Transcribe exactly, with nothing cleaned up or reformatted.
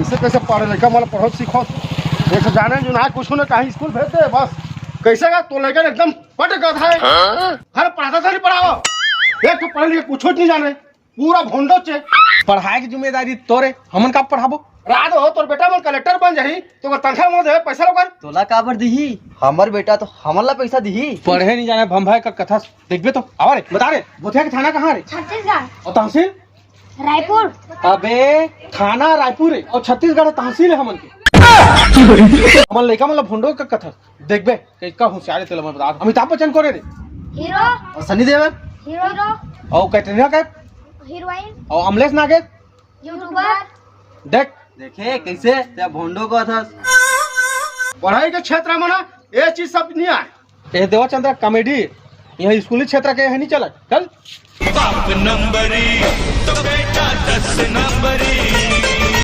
से कैसे पढ़े लइका मन पढ़ो सीखो। एक तो जाने जो ना कुछ ना कहीं स्कूल भेज दे बस। कैसे का तो लइका एकदम पट गधा है। हर पढ़ाता था नहीं पढ़ाओ। एक तो पढ़े लिखे कुछ नहीं जाने। पूरा भोंडो चे। पढ़ाए की जिम्मेदारी तोरे, हमन का पढ़ाबो? रात हो तोर बेटा मन कलेक्टर बन जाही तो ओकर तनखा मोर देवे पैसा लोगन। तोला काबर दिही? हमर बेटा तो हमन ला पैसा दिही। पढ़े नहीं जाने भंभाए का कथा। देखबे तो आवा रे, बता रे। बोथिया के थाना कहाँ रे? छत्तीसगढ़। और तहसील? रायपुर। अबे थाना रायपुर है और छत्तीसगढ़ तहसील है हमन के। हमन लइका मन ला भोंडो का कथा। देखबे कइका होशियार हे तेला मैं बता। अमिताभ बच्चन कोन हे रे? हीरो। और सनी देओल? हीरो। और कैटरीना कैफ? हीरोइन। और अमलेश नागेश? यूट्यूबर। देख। देखे कैसे ते भोंडो को अथस। पढ़ाई के क्षेत्र में ना ये चीज सब नहीं आए। ये देवा चंद्रा कॉमेडी यहाँ स्कूली क्षेत्र के है नहीं चला। चल। बाप नंबरी तो बेटा दस नंबरी।